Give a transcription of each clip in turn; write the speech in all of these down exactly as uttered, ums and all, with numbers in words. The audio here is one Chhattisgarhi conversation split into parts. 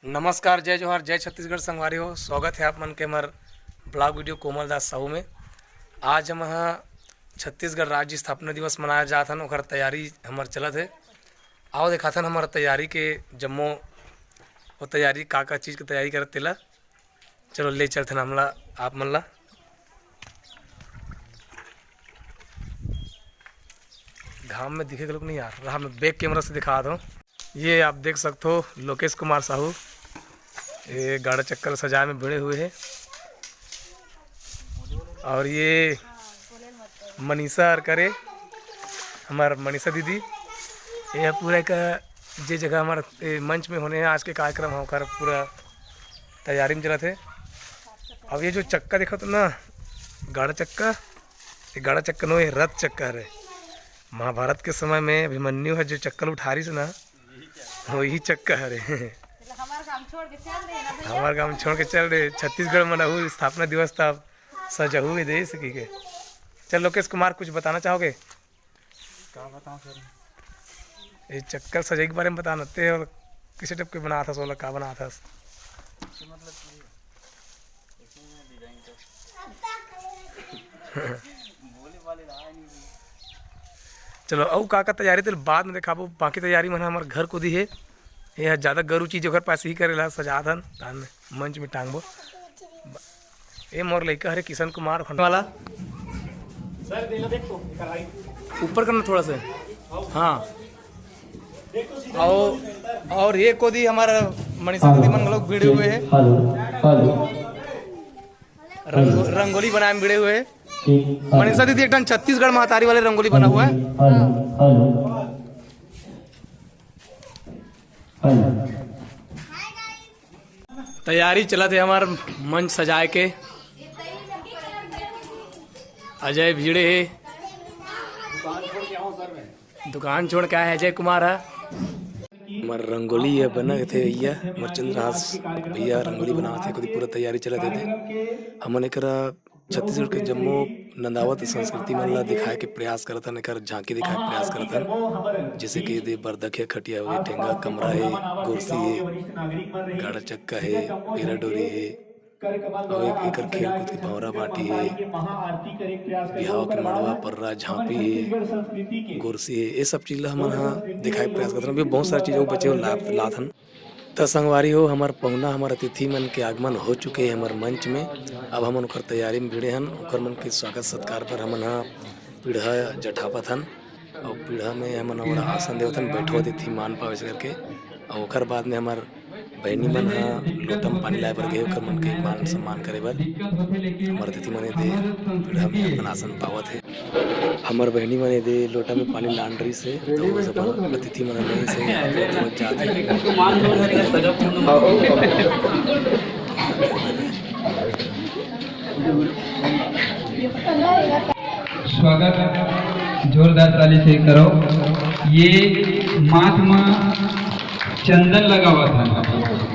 नमस्कार, जय जोहार, जय छत्तीसगढ़ संगवारी हो। स्वागत हे आप मन के हमर vlog video कोमल दास साहू में। आज हम ह छत्तीसगढ़ राज्य स्थापना दिवस मनाए जात हन, ओकर तैयारी हमर चलत हे। आओ देखाथन हमर तैयारी के जम्मो, वो तैयारी का का चीज के तैयारी करत तेला। चलो ले चलथन हमला, आप मन ला। घाम में दिखे घलोक नहीं यार, रहा मैं back camera से दिखात हूँ। ये आप देख सकत हो लोकेश कुमार साहू, ये गाड़ा चक्का ल सजाए में भिड़े हुए हे। और ये मनीषा अरकरे, हमर मनीषा दीदी, ये पूरा का जे जगह हमर ए मंच में होने हे आज के कार्यक्रम, ओकर पूरा तैयारी में चलत हे। अब ये जो चक्का देखत हो ना, गाड़ा चक्का, ये गाड़ा चक्का नो, ये रथ चक्का हरे। महाभारत के समय में अभिमन्यु ह जो चक्का ल उठारिस ना, वही चक्का हरे। हमार गांव छोड़ के चल दे ना भैया। हमार गांव छोड़ के चल दे, छत्तीसगढ़ मनाहू स्थापना दिवस, तब सजहू भी दे सकी के। चल लोकेश कुमार, कुछ बताना चाहोगे? का बताऊं सर? ये चक्का ल सजाई के बारे में बताना ते, और किसी टाइप के बनात हस, ओला का बनात हस? तो मतलब कि इसमें डिजाइन तो बोले वाले रहा नहीं। चलो, अउ का का तैयारी तेल बाद में देखाबो, बाकी तैयारी मन हमर घर कोती हे। ये ह ज्यादा गरु चीज ओकर पास ही करेला, सजात हन, धान में मंच में टांगबो। ए मोर लइका हरे किशन कुमार खंड वाला। सर, देला देख तो, एकर हाइट। ऊपर करना थोड़ा सा। हाँ। देख तो सीधा और, और ये कोती हमर मनीषा दीदी मन लोग भिड़े हुए हैं। Hello, hello. रंगो-, रंगोली बनाए में भिड़े हुए हैं। ठीक, हेलो। मनीषा दीदी एक ठन छत्तीसगढ़ महतारी वाले रंगोली बना हुआ है। Hello, hello. हेलो। तैयारी चलत हे हमर मंच सजाए के। अजय भिड़े हे, दुकान छोड़ के आए हे अजय कुमार ह। हमर रंगोली ह बनत हे भैया, हमर चंद्रहास भैया रंगोली बनावत हे, कोती पूरा तैयारी चलत हे। हमन एकरा छत्तीसगढ़ के जम्मो नंदावत संस्कृति मन ला दिखाए के प्रयास करत हन, एकर झांकी दिखाए के प्रयास करत हन। जैसे कि दे बरदखिया खटिया होगे, ठेंगा कमरा हे, गोरसी हे, गाड़ा चक्का हे, पेरा डोरी हे, अउ एक एकर खेल कूद के भंवरा बांटी हे, बिहाव के मड़वा, पर्रा, झांपी हे, गोरसी हे, ये सब चीज ला हमन ह दिखाए के प्रयास करत हन। अभी बहुत सारा चीज अउ बचे हे, ला-, लात हन। त संगवारी हो, हमर पहुना, हमर अतिथि मन के आगमन हो चुके हे हमर मंच में। अब हमन ओकर तैयारी में भिड़े हन, ओकर मन के स्वागत सत्कार पर हमन ह पीढ़ा जठापत हन, अउ पीढ़ा में हमन ओला आसन देवत हन, "बैठो अतिथि, मान पाओ," ऐसे करके। अउ ओकर बाद में हमर बहिनी मन ह लोटा में पानी लाए बर गे, ओकर मन के मान सम्मान करे बर हमर अतिथि मन एदे पीढ़ा में अपन आसन पावत हे। हमर बहिनी मन एदे लोटा में पानी लान रहिस हे, त ओ सब अतिथि मन ह लेइस हे, धोवत जात हे। स्वागत जोरदार ताली से करो। ये माथ म चंदन लगावत हन,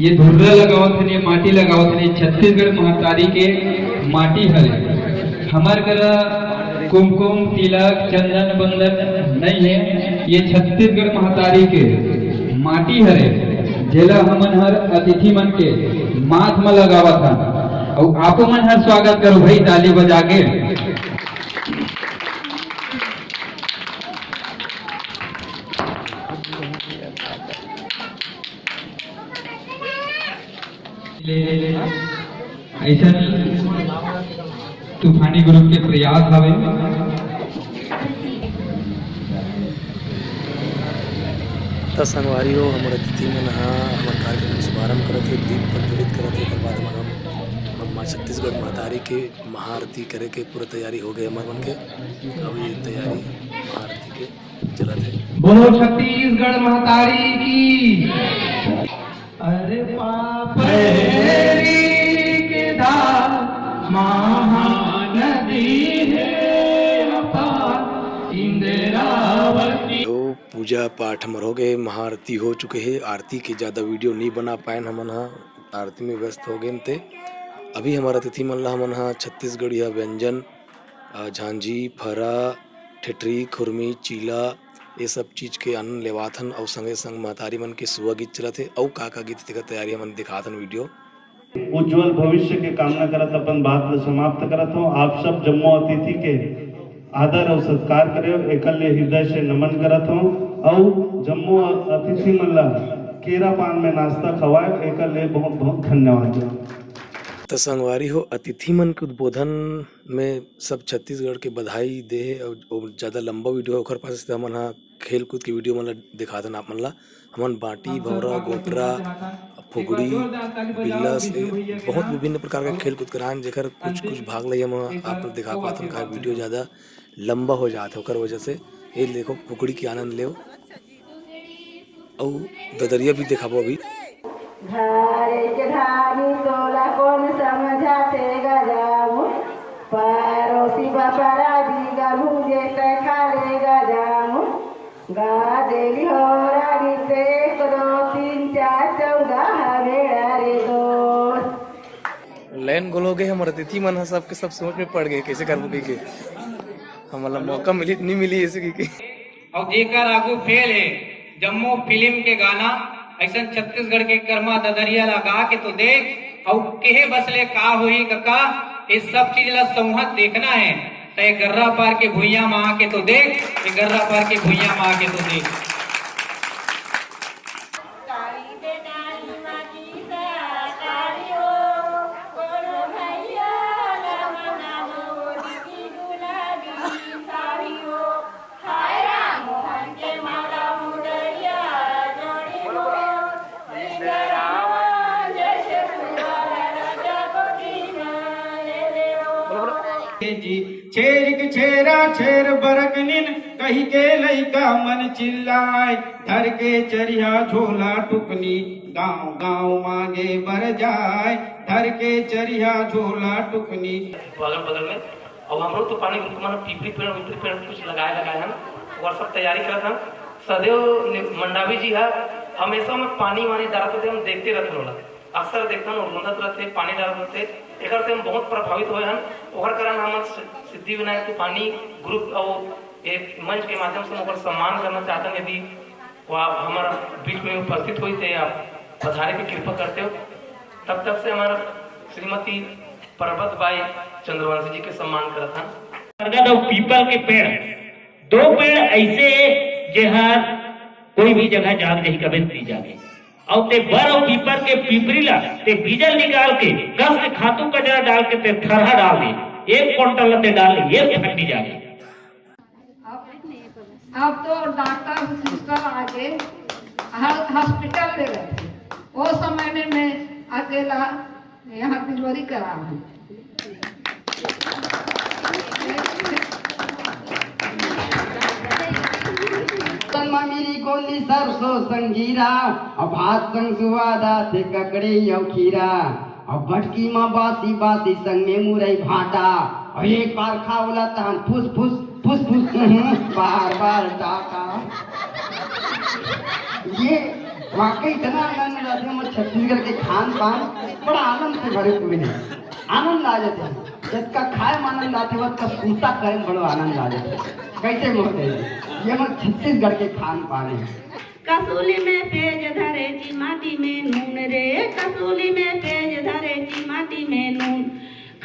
ये धुर्रा लगावत हन, ये माटी लगावत हन, ये छत्तीसगढ़ महतारी के माटी हरे। हमर करा कुमकुम, तिलक, चंदन, बंदन नहीं है, ये छत्तीसगढ़ महतारी के माटी हरे, जेला हमन हर अतिथि मन के माथ म लगावत हन। अउ आपो मन हर स्वागत करो भाई, ताली बजा के। ऐसा तूफानी ग्रुप के प्रयास हवे। त संगवारी हो, हमर अतिथि मन ह हमर कार्यक्रम के शुभारंभ करत हे, दीप प्रज्वलित करत हे, ओकर बाद हमन ह माँ छत्तीसगढ़ महतारी के महाआरती करे के पूरा तैयारी हो गए हमर मन के। अभी तैयारी महाआरती के चलत हे। बोलो छत्तीसगढ़ महतारी की। अरे पाप हेरी के धार, महानदी हे अपार, इंद्रावती। तो पूजा पाठ हमर हो गए, महाआरती हो चुके हे। आरती के ज़्यादा वीडियो नहीं बना पाएन हमन ह, आरती में व्यस्त हो गए ते। अभी हमर अतिथि मन ला हमन ह छत्तीसगढ़िया व्यंजन, अ, झांझी, फरा, ठेठरी, खुरमी, चीला, ये सब चीज के आनंद लेवात हन अउ संगे संग महतारी मन के सुआ गीत चलत हे अउ का का गीत तेकर तैयारी हमन दिखात हन वीडियो। उज्जवल भविष्य के कामना करत अपन बात ल समाप्त करत हूँ। आप सब जम्मो अतिथि के आदर अउ सत्कार करे, एकर लिए हृदय से नमन करत हूँ। अउ जम्मो अतिथि मन ला केरा पान में नाश्ता खवाए, एकर लिए बहुत बहुत धन्यवाद। त संगवारी हो, अतिथि मन के उद्बोधन में सब छत्तीसगढ़ के बधाई दे हे अउ ज़्यादा लंबा वीडियो ओखर पास, त हमन ह खेल कूद के वीडियो मन ला दिखाथन आप मन ला। हमन बांटी, भौंरा, गोटरा, फुगड़ी, बिल्ला से बहुत विभिन्न प्रकार के खेल कूद करान, जेकर कुछ कुछ भाग ल हम आप ला दिखा पाथन, काहे वीडियो ज़्यादा लंबा हो जात हे, ओकर वजह से। ये देखो, फुगड़ी के आनंद लेव। अउ ददरिया भी देखाबो अभी। धारे के धानी तोला कौन समझाते गजाऊ, परोसी बपरा बीगा भूजे तै खा ले गजाऊ। गा देली हो रानी ते एक दो तीन चार चौदह बेड़ा रे दोस्त। लाइन गोलो गए, हमर अतिथि मन ह सबके सब सोच में पड़ गए, कैसे करबो कह के। हमला मौका मिली नहीं मिली ऐसे कह के। अउ जेकर आगू फेल हे जम्मो फिल्म के गाना, अइसन छत्तीसगढ़ के कर्मा ददरिया ला गा के तो देख, अउ केहे बसले का होही कका, ये सब चीज ला सौंहत देखना हे, त ये गर्रा पार के भुइयां म आके तो देख, ये गर्रा पार के भुइयां म आके तो देख। जी छेरिक छेरा छेर बरकनिन कहि के लइका मन चिल्लाय, धर के चरिहा झोला टुकनी गांव गांव मांगे बर जाय, धर के चरिहा झोला टुकनी। अगल बगल में अब हमरो तो पानी ग्रुप मन पीपरी पेड़ उपरी पेड़ कुछ लगाए लगाए हन, ओकर सब तैयारी करत हन। सदैव नि- मंडावी जी ह हमेशा में पानी वानी डालत रहते, हम देखते रहते ओला, अक्सर देखथन वो रोंदत रहते, पानी डालत रहते। एकर से हम बहुत प्रभावित होए हन। ओकर कारण हमन सि- सिद्धि विनायक तूफानी ग्रुप अउ एक मंच के माध्यम से ओकर सम्मान करना चाहतन। यदि वो आप हमारा बीच में उपस्थित होई थे, आप पधारे की कृपा करते हो। तब तक से हमारा श्रीमती परबत बाई चंद्रवंशी जी के सम्मान करत हन। बरगद अउ पीपल के पेड़, दो पेड़ ऐसे हे जेहर कोई भी जगह जाग जही कबे नहीं जागे। अउ ते बर अउ पीपल के पीपरी ला ते बीजल निकाल के कस के खातू कचरा डाल के ते थरहा डाल दे, एक कुंटल ला ते डाल दे, एक फंडी जागे। अब तो डॉक्टर सिस्टर आगे ह- हॉस्पिटल ले गए थे। वो समय में मैं अकेला यहाँ डिलीवरी करा हूँ। तन मा मिरी गोली सरसों संगीरा, अब भात संग सुवाद आथे ककड़ी अउ खीरा। अब बटकी मा बासी बासी संग में मुरई भाटा। अब एक बार खा ओला तहन फुस फुस फुस फुस, उहुं, बार बार टाटा। ये वाकई इतना आनंद आथे मोर छत्तीसगढ़ के खान पान, बड़ा आनंद से भरे हुए हैं। आनंद आ जाते हैं। जतका खाए में आनंद आथे, ओतका सुरता करे में बड़ो आनंद आ जाथे। कैसे मोर देश? ये हमर छत्तीसगढ़ के खान पान है। कसूली में पेज धरे जी माटी में नून रे, कसूली में पेज धरे जी माटी में नून।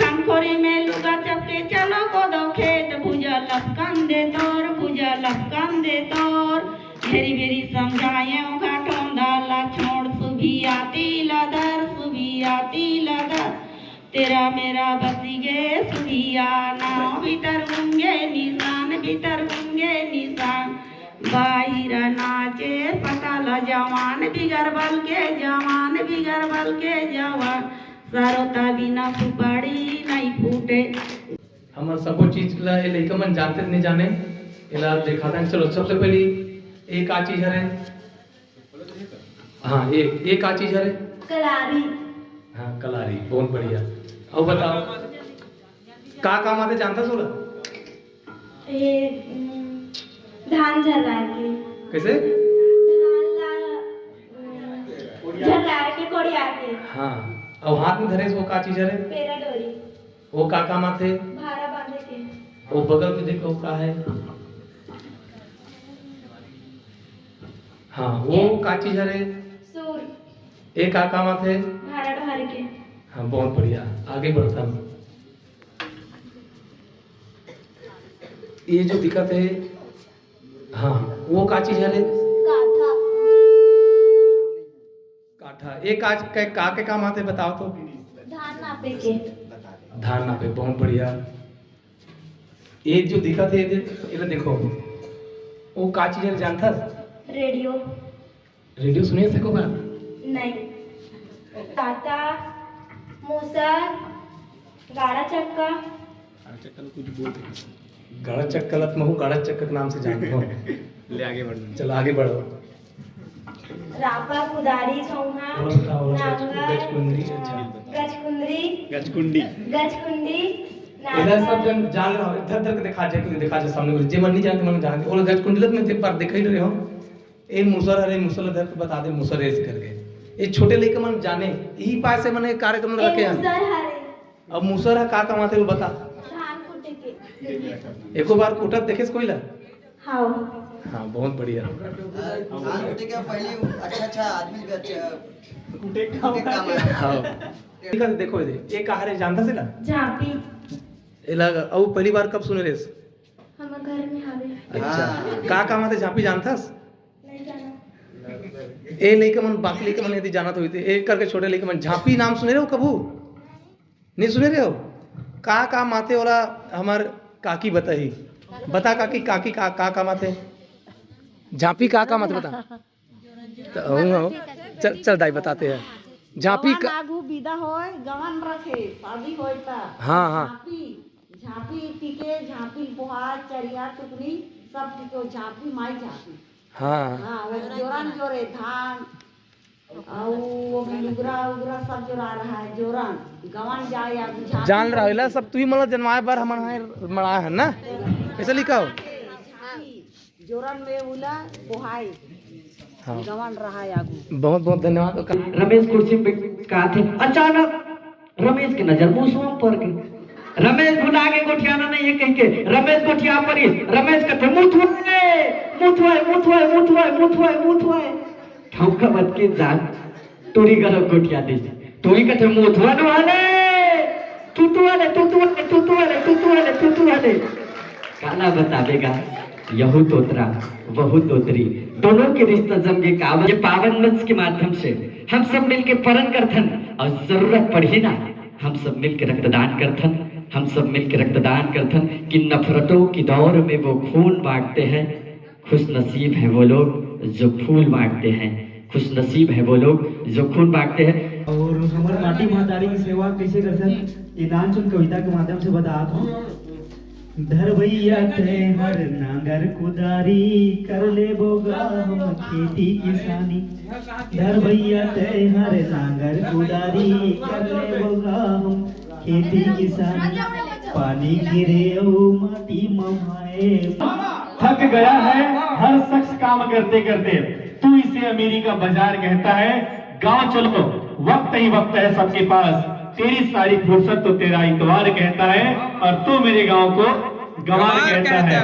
खमखोरी में लुगा चपके चलो कोदो खेत, भुजा लपकन दे तोर, भुजा लपकन दे तोर। भेरी भेरी समझाएंव घाटोंदा ला छोड़, सुभिया तिला धर, सुभिया तिला धर। तेरा मेरा बसी गे सुधिया, नाव भीतर गुंगे निशान, भीतर गुंगे निशान। बाहिर नाचे पटाल जवान, बिगर बल के जवान, बिगर बल के जवान। सरोता बिना सुपारी नहीं फूटे। हमर सबो चीज ला ये लइका मन जानते नहीं जाने, एला देखा था। चलो, सबसे पहली एक आ चीज हरे, हाँ, ये, ये का चीज हरे? कलारी। हाँ, कलारी, बहुत बढ़िया। अउ बताओ, का काम आथे, जानता सोला? ये, उम, धान झर्राए के। कैसे? धान ला, उम, झर्राए के, कोड़िया के। हाँ, अउ हाथ में धरे से वो का चीज हरे? पेरा डोरी। वो का काम आथे? भारा बांधे के। वो बगल में देखो, का है? हाँ, वो का चीज हरे? सुर। ए का काम आथे? भारा डोहारे के। हाँ, बहुत बढ़िया, आगे बढ़ता हूँ। ये जो दिखत हे, हाँ, वो का चीज हरे? काठा। काठा। ए का, का, का के काम आथे, बताओ तो। धान नापे के। धान नापे, बहुत बढ़िया। ये जो दिखत हे, ये, ये देखो, वो का चीज हे, जानथस? रेडियो। रेडियो सुने से को बार? नहीं। ताता, मूसर, गाड़ा चक्का। गाड़ा चक्का तो कुछ बोल दे। गाड़ा चक्का लत महू गाड़ा चक्का के नाम से जानते हो। ले आगे बढ़। चलो आगे बढ़ो। रापा, कुदारी, छौंहा, ओला बता, ओला गच-, नांगर, गचकुंडी, अच्छा। गचकुंदरी, गचकुंडी। गचकुंडी, एला सब नांगर। जन जान रहा हो, धर धर के दिखा जाए, दिखा जाए सामने वाले। जे मन नहीं जानते, मन जान दे। ओला गचकुंडी लत में एक बार दिखाई रहे हो। ए मूसर हरे, मूसर ला धर के बता दे, मूसर रेस करके। ये छोटे लइका मन जाने, यही पास से मने कार्यक्रम ए रखे हैं। मूसर हरे। अब मूसर ह का कमाथे, वो बता। धान कूटे के। एको बार कूटत देखेस कोई ला? हाँ। हाँ, बहुत बढ़िया। धान कूटे के पहले अच्छा अच्छा आदमी भी अच्छा कूटे काम आया। हाँ। ठीक है, देखो ये, ये का हरे, जानथस एला? झांपी। एला अउ पहली बार कब सुने रेस? हमर घर में हावे। अच्छा, हाँ। का काम आथे झांपी, जानथस? नहीं जाना। ए लइका मन, बाकी लइका मन यदि जानत होही ते, ए करके छोटे लइका मन, झांपी नाम सुने रहे हो कभू? नहीं सुने रहे हो? का काम आथे ओला हमर काकी बताही। बता काकी, काकी का, का काम आथे? झांपी का काम आथे बता। तो हूँ, हूँ। चल, चल दाई बताते हैं। झांपी जवान का आगू विदा होय, गवन रखे, शादी होय त। हाँ, हाँ। झांपी, झांपी टिके, झांपी पोहा, चरिया, टुकनी, सब टिके, झांपी, माई झांपी। हाँ। हाँ, वो जोरन जोरे, धान, अउ वो भी लुगरा उगरा सब जोरा रहा है, जोरन, गवन जाए या बुझा जान रहा है, सब तू ही मतलब जनवाए बार हमन है मड़ा है ना? ऐसा लिखा हो? झांपी। जोरन में उला बोहाई। हाँ। गवन रहा आगू। बहुत बहुत धन्यवाद। रमेश कुर्सी पे का थे, अचानक रमेश के नजर मुसवा पर के। रमेश भुला के गोठियाना नहीं है कह के रमेश गोठिया परी। रमेश कहते, "मुथुआ रे, मुथुआ, मुथुआ, मुथुआ, मुथुआ, मुथुआ।" ठौका बत के जान टूरी गरब गोठिया दे। टूरी कहते, "मुथुआ नु वाले, तुतु वाले, तुतु वाले, तुतु वाले, तुतु वाले, तुतु वाले।" काला बतावेगा, यहू तोतरा, वहू तोतरी, दोनों के रिश्ता जम के कावन। ये पावन मंच के माध्यम से हम सब मिलके परन करथन और जरूरत पड़ही ना, हम सब मिलके रक्तदान करथन, हम सब मिलके रक्तदान करथन कि नफरतों की दौड़ में वो खून बांटते हैं, खुश नसीब है वो लोग जो फूल बांटते हैं, खुश नसीब है वो लोग जो खून बांटते हैं। और हमर माटी महतारी की सेवा कैसे कर सकते, ये नानचुन कविता के माध्यम से बतात हूँ। धर भैया तैं हर नांगर कुदारी, कर लेबो गा हम खेती किसानी। धर भैया तैं हर नांगर कुदारी, कर लेबो गा हम खेती किसानी। पानी गिरे अउ माटी ममाए। थक गया है हर शख्स काम करते करते। तू इसे अमीरी का बाजार कहता है, गांव चलो, वक्त ही वक्त है सबके पास। तेरी सारी फुर्सत तो तेरा इतवार कहता है और तू मेरे गांव को गंवार कहता है।